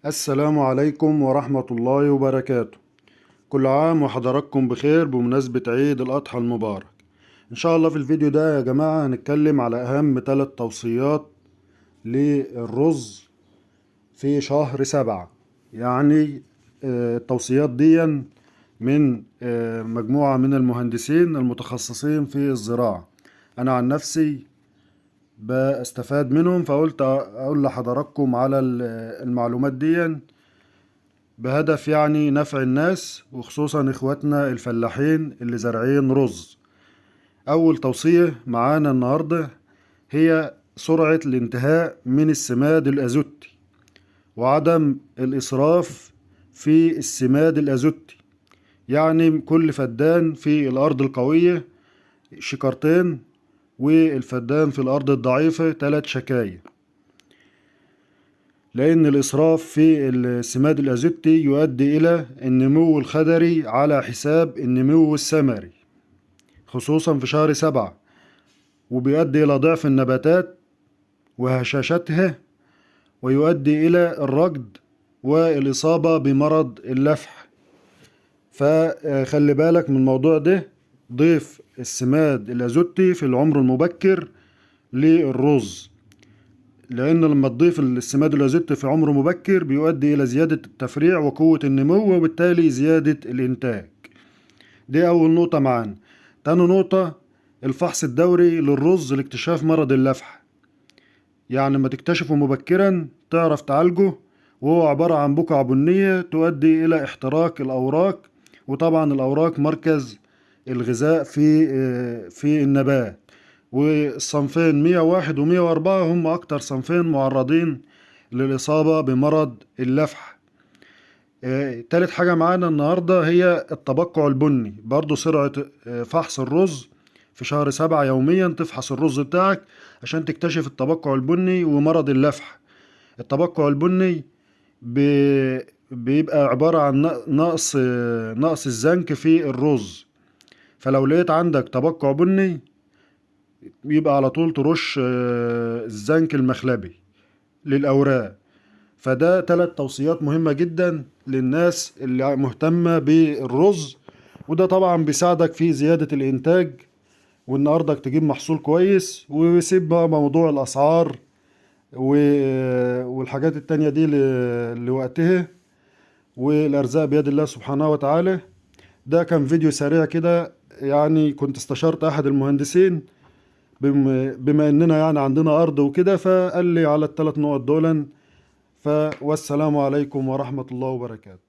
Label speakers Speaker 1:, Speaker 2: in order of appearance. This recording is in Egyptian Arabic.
Speaker 1: السلام عليكم ورحمة الله وبركاته. كل عام وحضراتكم بخير بمناسبة عيد الأضحى المبارك. إن شاء الله في الفيديو ده يا جماعة هنتكلم على أهم 3 توصيات للرز في شهر 7. التوصيات دي من مجموعة من المهندسين المتخصصين في الزراعة. أنا عن نفسي بستفاد منهم، فقلت أقول لحضراتكم على المعلومات دي بهدف نفع الناس، وخصوصا إخواتنا الفلاحين اللي زارعين رز. أول توصية معانا النهاردة هي سرعة الانتهاء من السماد الأزوتي وعدم الإسراف في السماد الأزوتي. كل فدان في الأرض القوية شكارتين، والفدان في الأرض الضعيفة 3 شكاير، لأن الإسراف في السماد الأزوتي يؤدي إلى النمو الخدري على حساب النمو الثمري، خصوصا في شهر 7، وبيؤدي إلى ضعف النباتات وهشاشتها، ويؤدي إلى الركض والإصابة بمرض اللفح. فخلي بالك من الموضوع ده، ضيف السماد الأزوتي في العمر المبكر للرز، لأن لما تضيف السماد الأزوتي في عمر مبكر بيؤدي إلى زيادة التفريع وقوة النمو، وبالتالي زيادة الإنتاج. دي أول نقطة معانا. تاني نقطة، الفحص الدوري للرز لاكتشاف مرض اللفح. لما تكتشفه مبكرا تعرف تعالجه، وهو عبارة عن بقع بنية تؤدي إلى احتراق الأوراق، وطبعا الأوراق مركز الغذاء في النبات. والصنفين مية وواحد ومية وأربعة هم أكتر صنفين معرضين للإصابة بمرض اللفح. تالت حاجة معانا النهاردة هي التبقع البني. برضو سرعة فحص الرز في شهر 7 يوميا تفحص الرز بتاعك عشان تكتشف التبقع البني ومرض اللفح. التبقع البني بيبقى عبارة عن نقص الزنك في الرز، فلو لقيت عندك تبقع بني يبقى على طول ترش الزنك المخلبي للأوراق. فده 3 توصيات مهمة جدا للناس اللي مهتمة بالرز، وده طبعا بيساعدك في زيادة الإنتاج وإن أرضك تجيب محصول كويس. ويسيب بقى موضوع الأسعار والحاجات التانية دي لوقتها، والأرزاق بيد الله سبحانه وتعالى. ده كان فيديو سريع كده، كنت استشرت أحد المهندسين بما إننا عندنا أرض وكده، فقال لي على الثلاث نقط دولا. والسلام عليكم ورحمة الله وبركاته.